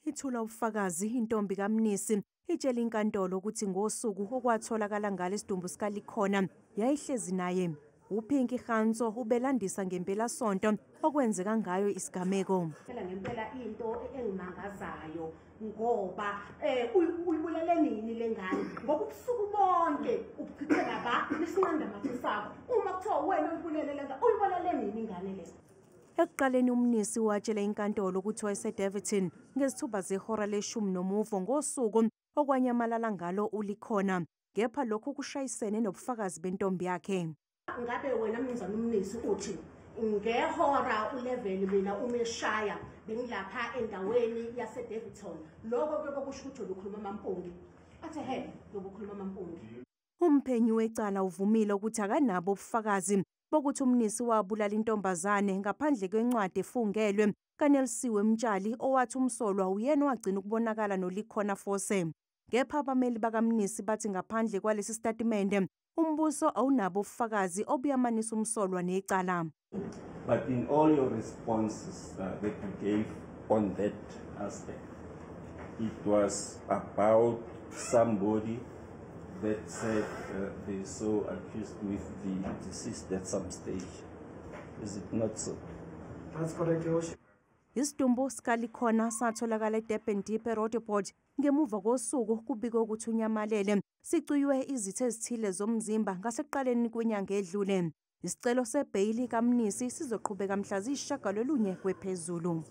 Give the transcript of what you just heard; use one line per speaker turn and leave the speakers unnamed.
Ithula ubufakazi intombi kaMnisi itshela inkantolo ukuthi ngosuku okwatholakala ngalo isidumbu sikaLikhona yayihlezi naye. UPinky Hanso ubelandisa ngempelasonto okwenzeka ngayo isigameko.
Phela ngempela into engimangazayo ngoba uyibulele nini lengane, ngoba ubusuku bonke ubuchithela ba nisinqanda amathe sakho. Uma kuthiwa wena uyibulele lengane, uyibulele nini ingane le?
Ekuqaleni uMnisi watshela inkantolo ukuthi wayeseDaveyton ngezithuba zehora leshumi nomuvo ngosuku okwanyamalala ngalo uLikhona. Kepha lokhu kushayisene nobufakazi bentombi yakhe.
Ngabe wena mnumzane uMnisi uthi ngehora u11 mina umeshaya bengilapha endaweni yaseDaveyton, lokho ke kusho ukuthi ukhuluma amampungi. Athe he, lokukhuluma amampungi.
Umphenyi wecala uvumile ukuthi akanabo ubufakazi bokuthi uMnisi wabulala intombazane ngaphandle kwencwadi efungelwe kaNelsiwe Mtshali owathi umsolwa uyena wagcina ukubonakala noLikhona Fose. Kepha abameli bakaMnisi bathi ngaphandle kwalesi sitatimende umbuso awunabo ubufakazi obuyamanisa umsolwa necala.
But in all your responses that you gave on that aspect, it was about somebody that said they saw accused with the deceased at some stage. Is it not so?
That's correct, Your Worship.
Isidumbu sikaLikhona satholakala eDurban Deep eRoodepoort ngemuva kosuku kubikwe ukuthi unyamalele. Sicuywe izitho ezithile zomzimba ngasekuqaleni kwenyanga edlule. Isicelo sebheyili kaMnisi sizoqhubeka mhla ziyisishiyagalolunye kwephezulu.